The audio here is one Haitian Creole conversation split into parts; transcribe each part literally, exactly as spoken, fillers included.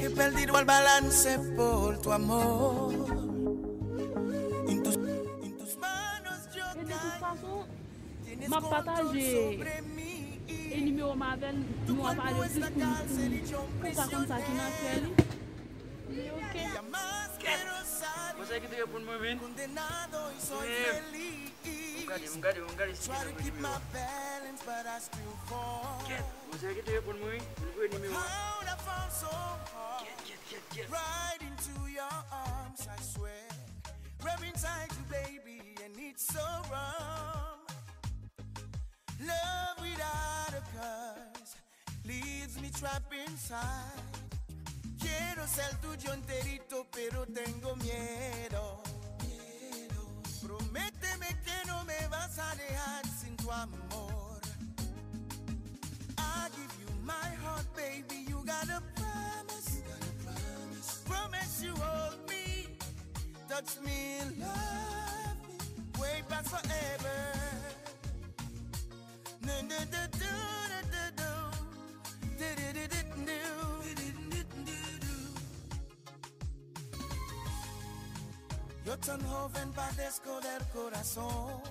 Perdí el balance por tu amor. En tus, en tus manos yo caí. E de tout fason, m ap pataje e nimewo m avè l, nou ap pale plis pou, pou, pou w ka konn sa ki nan kè li. Ok. Kèt! Mwen se ki te reponn mwen, men. Mwen gade, mwen gade, mwen gade si ki te reponn nimewo a. Kèt! Mwen se ki te reponn mwen, wi. Mwen voye nimewo a. Kèt, kèt, kèt, kèt. Right into your arms, I swear. We're inside you, baby, and it's so wrong. Love without a cause leaves me trapped inside. Quiero ser tuyo enterito, pero tengo miedo. Prométeme que no me vas a dejar sin tu amor. I give you my heart, baby. You gotta promise. Promise you hold me, touch me, love me way past forever. Yo tan joven pa descobrir corazón.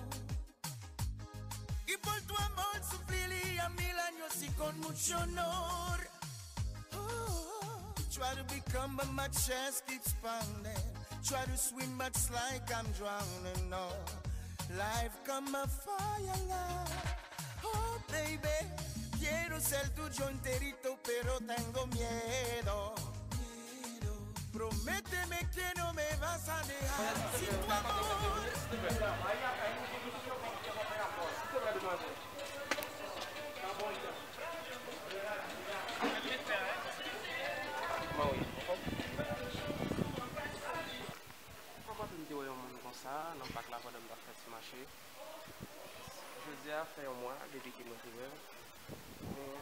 Y por tu amor sufrí a mil años y con mucho honor. Try to become, but my chest keeps pounding. Try to swim, but it's like I'm drowning. No, life come a fire, love. Oh, baby, quiero ser tuyo enterito, pero tengo miedo. Prométeme que no me vas a dejar sin tu amor. Mwen pa konn te wè yon moun konsa nan pak la pandan m t ap fè ti mache. Jodi a fè yon mwa depi ke mwen te wè l. Men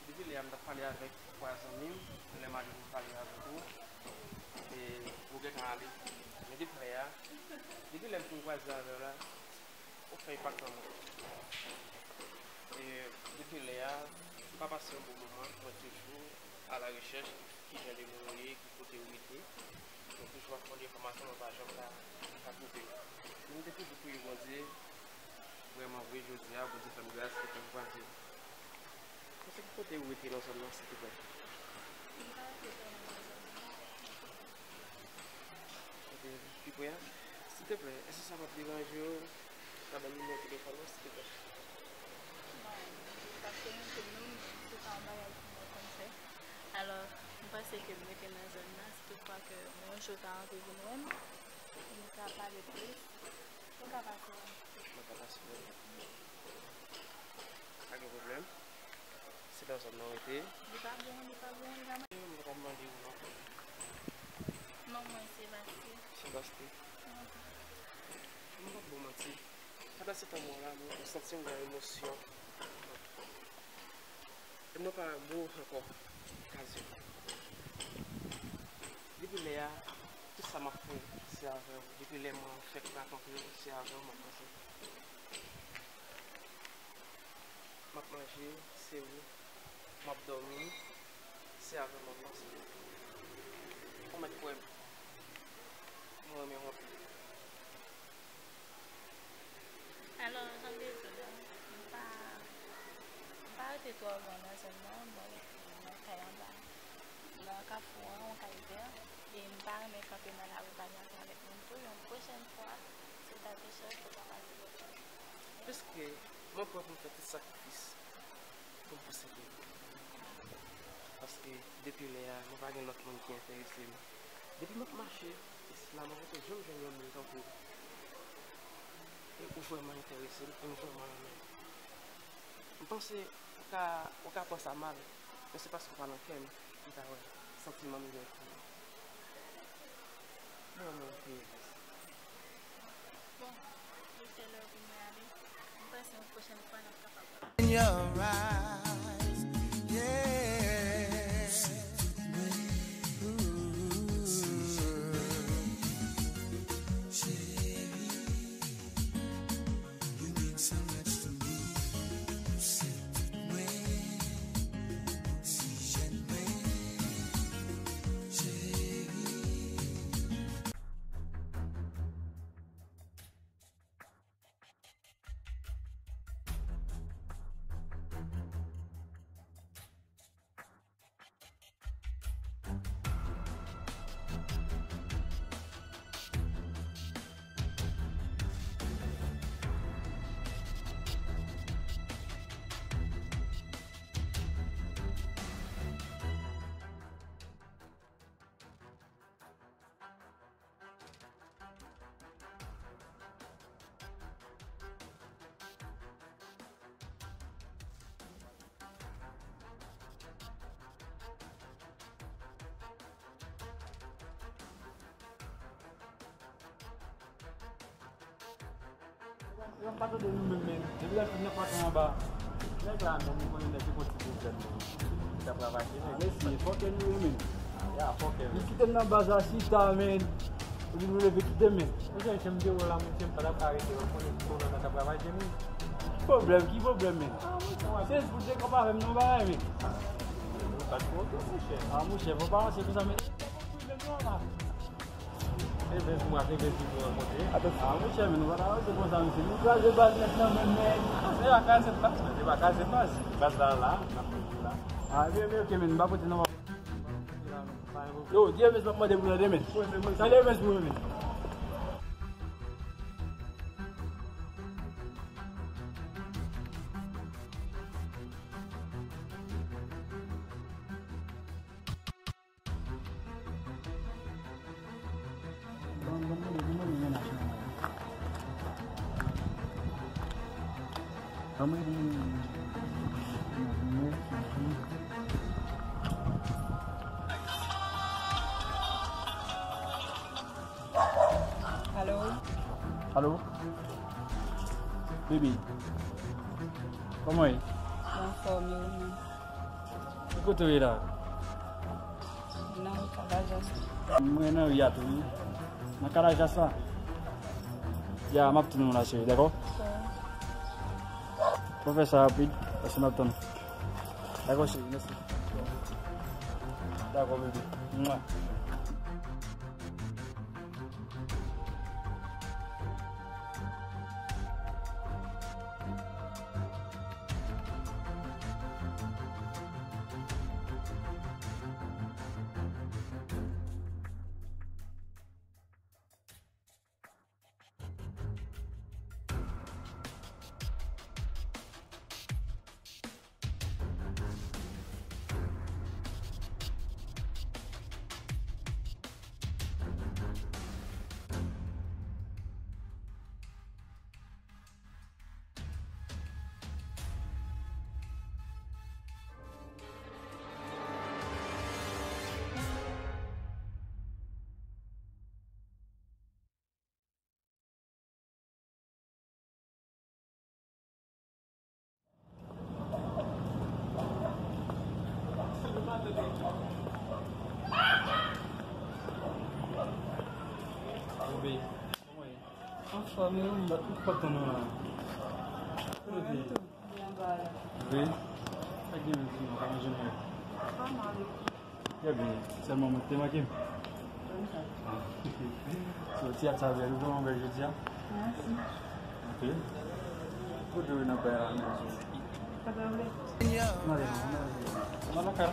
depi lè a m t ap pale avèk twa zanmi m, lè m ale pou m pale avèk ou, e ou gentan ale. Men depi lè a, depi lè m fin kwaze avè w la, ou fè enpak nan mwen. E depi lè a, m pa pase yon bon moman, mwen toujou a la rechèch ki jan de moun ou ye, ki kote ou rete. Mwen toujou ap mande enfòmasyon, mwen pa janm ka, ka twouve yo. Men m te toujou priye Bondye, vrèman vre, jodi a, Bondye fè m gras, li fè m kwaze. Mwen se ki kote ou rete nan zòn nan, silvouplè? M pa rete vrèman nan zòn nan. Kote pi pre a? Silvouplè, èske sa p ap deranje w? Ka ban m nimewo telefòn ou, silvouplè? Non, paske nou se nou, se pa yon bagay pou mwen konn fè. Alò, m panse ke m rete nan zòn nan, si toutfwa ke mwen yon jou ta anvi vin wè m, nou ka pale plis. Ou ka pase wè m. Mwen ka pase wè w. Pa gen pwoblèm. Se nan zòn nan w rete. Li pa bon, li pa bon, li pa mal. Mwen pa mande ou non. Non, mwen se Bastien. Se Bastien. Mhm. Mwen p ap ba w manti. Pandan se tan mwen la, mwen santi yon gwo emosyon. E mwen pa mo ankò. Okazyon. Depi lè a, tout sa m ap fè, se avè w. Depi lè mwen fèk rakontre w, se avè w m ap panse. M ap manje, se ou. M ap dòmi, se avè w m ap panse. Ou mèt kwè m. Mwen renmen w anpil. Alò, jan m te di w la, m pa, m pa rete twò lwen nan zòn nan, mwen rete nan kay anba, nan kafou an, yon kay vè, e m pa renmen kanpe nan lari pale ansanm avèk moun tou. Yon pwochèn fwa, si w ta gen chans, ou ta pale. Piske mwen prè pou m fè tout sakrifis pou m pouse pou ou. Paske depi lè a, mwen pa gen lòt moun ki enterese m. Depi m ap mache, isi la, mwen poko janm jwenn yon moun tankou w. E ou vrèman enterese m, e m vrèman renmen w. M panse ou ka, ou ka pran sa mal, men se paske w pa nan kè m, m ka wè santiman m gen pou ou. Mwen renmen w anpil. Bon, li se lè pou mwen ale. M panse yon pwochèn fwa n ap kapab pale. In your eyes, yeah. Ooh. You mean so much to me. Ou se tout mwen, oksijèn mwen. Yo, m pa tande nou menm, men. Depi lè m fin nan pòt anba. Nèg la, menm, nou konnen nèg yo gon ti pwoblèm, men. Li t ap ravage, men. Mesye, fòkè nou ye, men. Ya, fòkè, men. Li kite m nan baz la chita, men. Epi nou leve kite m, men. Mesye, mesye, m te wè la, mesye, m pa t ap ka rete, men. M konnen ti pwoblèm nan t ap ravage, men. Pwoblèm? Ki pwoblèm, men? Se jis pou te konpare m nan bagay, men. Ou pa t kontan, monchè. A, monchè, fò pa ranse konsa, men. Menm non la. Se ven mwa, se ven jou nou rankontre. Atò, a, monchè, men nou pa ta ranse konsa, mesye. Nou kraze baz nèt nan menm, men. A, se pa kraze baz, men. Se pa kraze baz. Baz la, la, n ap fè la. A, ebyen, ebyen, oke, men, m pa pote non. Yo, di yo, mesye, m ap mande pou nou demen. Salye, mesye, pou nou, men. Alo? Alo? Baby. Kòman w ye? Mwen anfòm, e ou menm? Ki kote w ye la? Nan Kalajas. Mwen nan ri a tou, wi. Nan Kalajas la? Ya, m ap tann ou la, cheri, dakò? Fò w fè sa rapid, paske m ap tann ou. Dakò, cheri, mèsi. Dakò, bebe. Mwa. Anfòm, e ou menm? Wi. Sa gen menm si nou pa manje mwen. Trè byen. Sèlman mwen ki te manke m. Ah. So, teyat sa bèl, ou vrèman bèl jodi a. Mèsi. Ok. Kote w nan bay la menm? Kote w vle? N ale, n ale. N ale lakay la.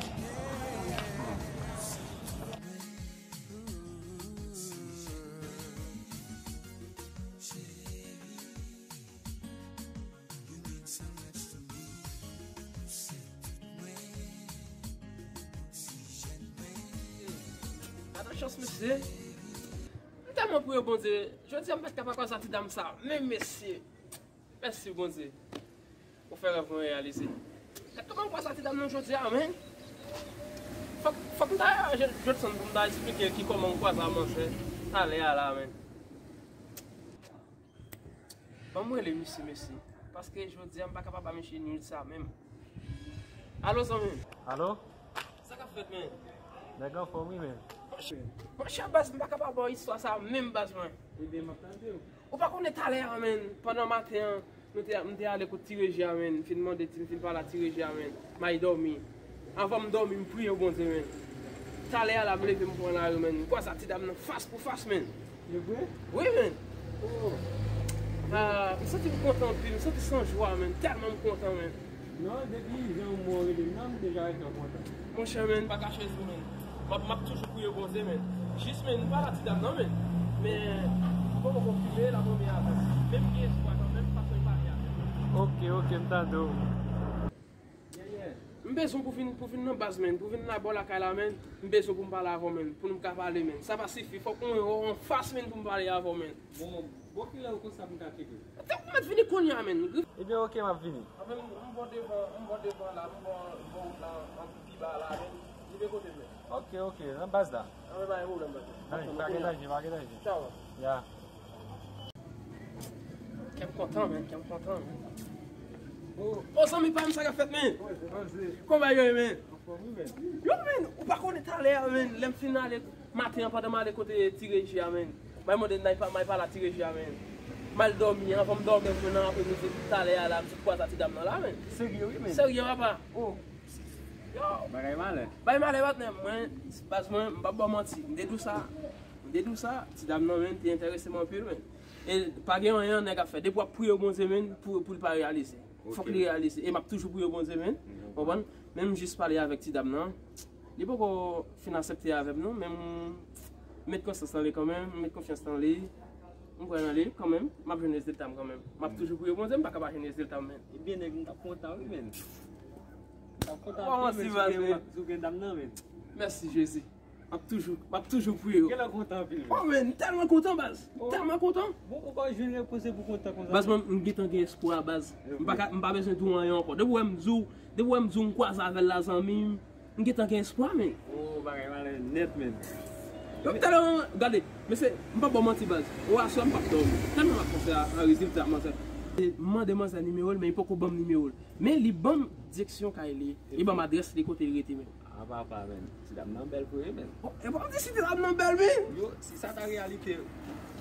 Gade chans, mesye. M tèlman priye Bondye. Jodi a, m pa t ka pa kwaze a ti dam sa. Men, mesye. Mèsi, Bondye. Ou fè rèv mwen reyalize. Gade kòman m kwaze a ti dam nan jodi a, men. Fòk, fòk m ta jwenn Jodson pou m ta eksplike l ki kòman m kwaze a manzè talè a la, men. Ban m rele misye, mesye. Paske jodi a, m pa ka pa ba misye nuit sa menm. Alo, zanmi m. Alo? Sa k ap fèt, men? Nèg anfòm, wi, men. Monchè, monchè, baz, m pa ka pa ba w istwa sa menm, baz mwen. Ebyen, m ap tande w. Ou pa konnen talè a, men, pandan maten an, nou te, m te ale kot Ti Reji a, men, m fin mande, m fin pale a Ti Reji a, men, m al dòmi. Anvan m dòmi, m priye Bondye, men. Talè a la, m leve, m pran lari, men, m kwaze a ti dam nan fas pou fas, men. E vre? Wi, men. Oh. Ah, m santi m kontan anpil, m santi san jwa, men, tèlman m kontan, men. Non, depi jan w rele m nan, m deja rete kontan. Monchè, men, m pa kache sou, men. M ap, m ap toujou priye Bondye, men. Jis, men, m pale a ti dam nan, men. Men, m poko konfime, l ap ranmen avè m. Men m gen espwa kanmenm, paske l pale avè m. Ok, ok, m tande w. M bezwen pou vin, pou vin nan baz, men. Pou vin nan bò lakay la, men. M bezwen pou m pale avè w, men. Pou nou ka pale, men. Sa pa sifi. Fòk mwen wè w anfas, men, pou m pale avè w, men. Bon, bon, kilè ou konsa m ka tcheke? Te ou mèt vini kounye a, men. Ebyen, ok, m ap vini. Anfen, m, m bon devan, m bon devan la, m bon, bon wout la, an pi ba la, men. Rive kote m ye. Ok, ok, nan baz la. Anfen, pa gen pwoblèm, baz. Anfen, pa gen danje, pa gen danje. Tchaw. Ya. Ok, Kè m kontan, men, kè m kontan, men. O, o, zanmi pa m, sa k ap fèt, men? Kòman bagay yo ye, men? Yo, men, ou pa konnen talè a, men, lè m fin ale maten an, pandan m ale kote Ti Reji a, men. M al mande, m al pale a Ti Reji a, men. M al dòmi, anvan m dòmi, m jwenn nan apremidi talè a la, m sot kwaze a ti dam nan la, men. Serye, wi, men. Serye, papa. O. Yo. Bagay malè. Bagay malè, patnè. Mwen, baz mwen, m p ap ba w manti. M te di w sa. M te di w sa, ti dam nan, men, te enterese m anpil, men. E pa gen anyen nèg ap fè. Depi w ap priye Bondye, men, pou, pou l pa reyalize. Fòk li reyalize. E m ap toujou priye Bondye, men. Konprann? Men m jis pale avèk ti dam nan. Li poko fin aksepte avè m, non. Men m met konsyans nan li kanmenm, m met konfyans nan li. M kwè nan li kanmenm. M ap jwenn rezilta m kanmenm. M ap toujou priye Bondye, m pa ka pa jwenn rezilta m, men. Ebyen, nèg, m t ap kontan, wi, men. M t ap kontan anpil, men, si w gen, si w gen dam nan, men. Mèsi, Jezi. M ap toujou, m ap toujou priye w. Genlè w kontan anpil, men. Oh, men, m tèlman kontan, baz. M tèlman kontan. Bon, ou pa jwenn repons pou kontan konsa. Baz, mwen, m gentan gen espwa, baz. M pa ka, m pa bezwen di w anyen ankò. Depi w wè m di w, depi w wè m di w m kwaze avè l la, zanmi m, m gentan gen espwa, men. Oh, bagay malè nèt, men. Yo, m tèlman, gade, mesye, m p ap ba w manti, baz. Ou aswè m p ap dòmi. Tèlman m ap panse a, a rezilta, manzè. M mande manzè nimewo l, men li poko ban m nimewo l. Men li ban m direksyon kay li. Li ban m adrès li kote li rete, men. A papa, men. Ti dam nan bèl vre, men. Bon, e bon, m di si ti dam nan bèl, men. Yo, si sa ta reyalite,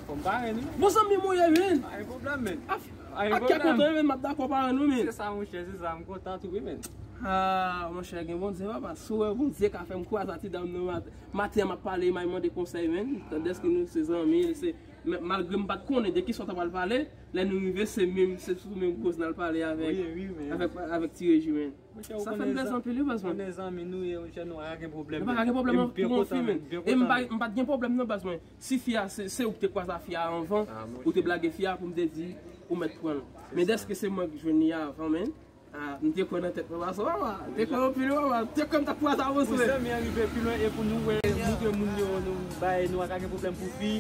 fò m parenn, wi. Bon, zanmi m ou ye, men. Pa gen pwoblèm, men. Pa gen pwoblèm. Ak kè kontan, men, m ap dakò parenn ou, men. Se sa, monchè, se sa, m kontan tou, wi, men. Ah, monchè, gen Bondye, papa. Si w wè Bondye ka fè m kwaze a ti dam nan mat-, maten an, m ap pale, m al mande konsèy, men. Tandèske nou se zanmi, se, men, malgre m pa t konnen de kisa w ta pral pale, lè nou rive, se menm, se sou menm koz n al pale avèk, wi, wi, men, avèk, avèk Ti Reji, men. Monchè, ou konnen zanmi, ou konnen zanmi nou ye, monchè, nou pa ka gen pwoblèm, men. Nou pa ka gen pwoblèm pou konfime. E m pa, m pa t gen pwoblèm non, baz mwen. Si fi a, se, se ou ki te kwaze a fi a anvan, ou te blage fi a pou m te di ou mèt pran l. Men dèske se mwen ki jwenn li a avan, men. Ah, m te kwè nan tèt mwen, baz mwen, papa. M te kwè anpil, papa. M te kwè m t ap kwaze avans, men. Pou zanmi an rive pi lwen e pou nou wè, montre moun yo, nou bay, nou pa ka gen pwoblèm pou fi,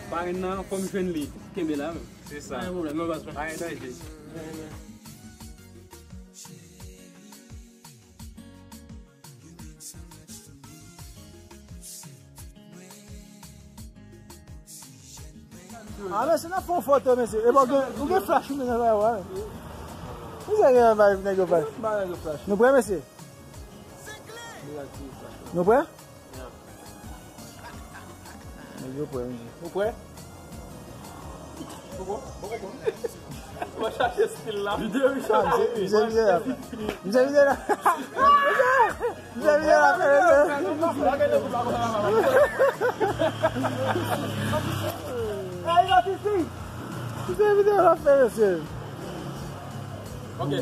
parenn nan, fò m jwenn li. Kenbe la, men. Se sa. Pa gen pwoblèm non, baz mwen. Pa gen danje. Ah, mesye, n ap fè yon foto, mesye. E bon, gen, ou gen flash ou nan kay ou a, men. Misye gen yon vibe, nèg yo flash. Nou prè, mesye? Nou prè? Nèg yo prè, wi. Ou prè? Poko, poko, poko. Mwen chache stil la. Videyo, wi, sa, misye, misye, misye la. Misye, misye la. Misye, misye la, fè, fè. Misye, videyo la, fè, mesye. Ok.